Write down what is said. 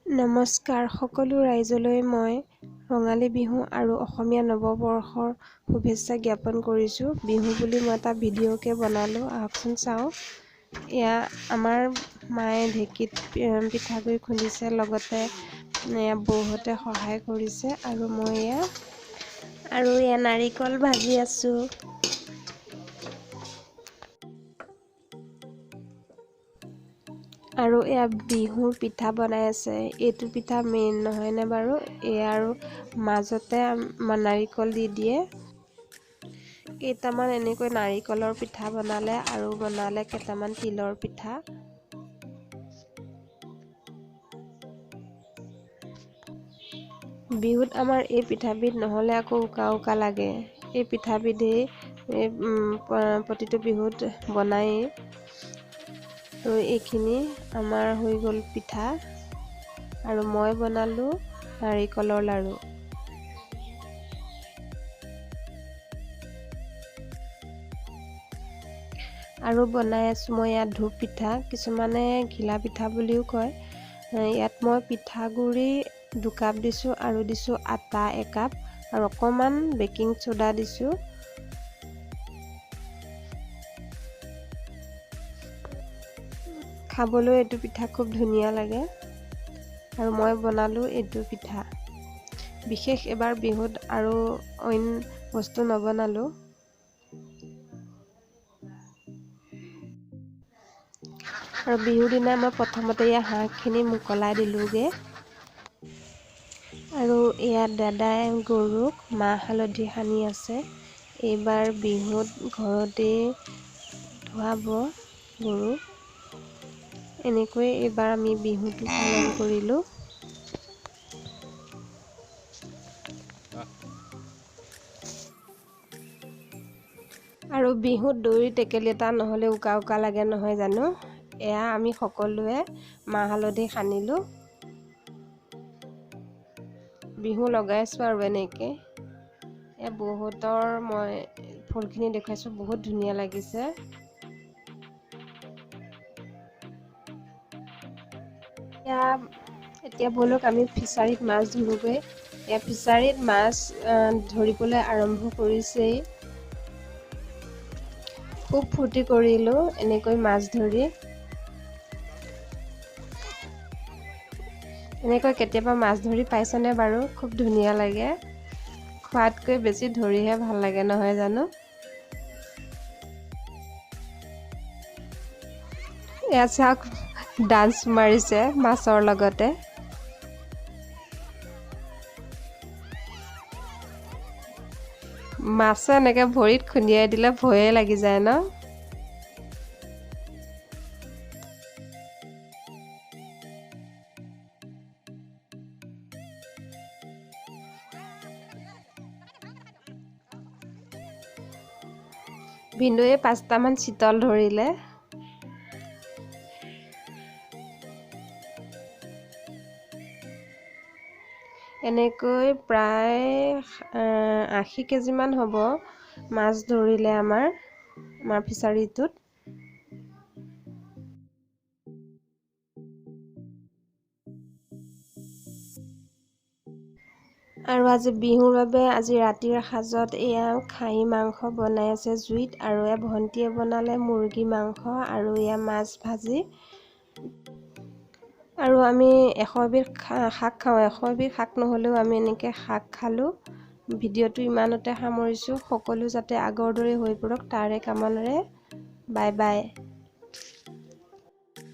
নমস্কাৰ সকলো ৰাইজলৈ, মই ৰঙালী বিহু আৰু অসমীয়া নৱবৰ্ষৰ শুভেচ্ছা জ্ঞাপন কৰিছোঁ। বিহু বুলি মই এটা ভিডিঅ'কে বনালোঁ, আহকচোন চাওঁ। এয়া আমাৰ মায়ে ঢেঁকীত পিঠাগুড়ি খুন্দিছে, লগতে এয়া বৌহঁতে সহায় কৰিছে আৰু মই এয়া আৰু এয়া নাৰিকল ভাজি আছোঁ। আৰু এয়া বিহুৰ পিঠা বনাই আছে। এইটো পিঠা মেইন নহয়নে বাৰু? এয়া আৰু মাজতে নাৰিকল দি দিয়ে। কেইটামান এনেকৈ নাৰিকলৰ পিঠা বনালে আৰু বনালে কেইটামান তিলৰ পিঠা। বিহুত আমাৰ এই পিঠাবিধ নহ'লে আকৌ উকা উকা লাগে। এই পিঠাবিধেই প্ৰতিটো বিহুত বনায়েই। তো এইখিনি আমাৰ হৈ গ'ল পিঠা আৰু মই বনালোঁ নাৰিকলৰ লাড়ু। আৰু বনাই আছোঁ মই ইয়াত ধূপ পিঠা, কিছুমানে ঘিলা পিঠা বুলিও কয়। ইয়াত মই পিঠাগুড়ি 2 কাপ দিছোঁ আৰু দিছোঁ আটা 1 কাপ আৰু অকণমান বেকিং চ'ডা দিছোঁ। খাবলৈ এইটো পিঠা খুব ধুনীয়া লাগে আৰু মই বনালোঁ এইটো পিঠা। বিশেষ এবাৰ বিহুত আৰু অইন বস্তু নবনালোঁ। আৰু বিহুৰ দিনা মই প্ৰথমতে এই হাঁহখিনি মোকলাই দিলোঁগৈ। আৰু ইয়াত দাদাই গৰুক মাহ হালধি সানি আছে। এইবাৰ বিহুত ঘৰতেই ধুৱাব গৰু। এনেকৈ এইবাৰ আমি বিহুটো পালন কৰিলোঁ। আৰু বিহুত দৈ টেকেলি এটা নহ'লে উকা উকা লাগে, নহয় জানো? এয়া আমি সকলোৱে মাহ হালধি সানিলোঁ, বিহু লগাইছোঁ আৰু এনেকৈ। এয়া বহুতৰ মই ফুলখিনি দেখুৱাইছোঁ, বহুত ধুনীয়া লাগিছে। এতিয়া ব'লক, আমি ফিচাৰীত মাছ ধৰোঁগৈ। এয়া ফিচাৰীত মাছ ধৰিবলৈ আৰম্ভ কৰিছেই। খুব ফূৰ্তি কৰিলোঁ এনেকৈ মাছ ধৰি। এনেকৈ কেতিয়াবা মাছ ধৰি পাইছেনে বাৰু? খুব ধুনীয়া লাগে। খোৱাতকৈ বেছি ধৰিহে ভাল লাগে, নহয় জানো? এয়া চাওক, ডান্স মাৰিছে মাছৰ লগতে। মাছে এনেকৈ ভৰিত খুন্দিয়াই দিলে ভয়ে লাগি যায় ন? ভিনদেউয়ে পাঁচটামান চিতল ধৰিলে। এনেকৈ প্ৰায় 80 কেজিমান হ'ব মাছ ধৰিলে আমাৰ ফিচাৰীটোত। আৰু আজি বিহুৰ বাবে আজি ৰাতিৰ সাজত এয়া খাহী মাংস বনাই আছে জুইত আৰু এয়া ভণ্টিয়ে বনালে মুৰ্গী মাংস আৰু এয়া মাছ ভাজি। আৰু আমি 101 বিধ শাক খাওঁ। 101 বিধ শাক নহ'লেও আমি এনেকৈ শাক খালোঁ। ভিডিঅ'টো ইমানতে সামৰিছোঁ। সকলো যাতে আগৰ দৰে হৈ পৰক, তাৰে কামনাৰে। Bye bye.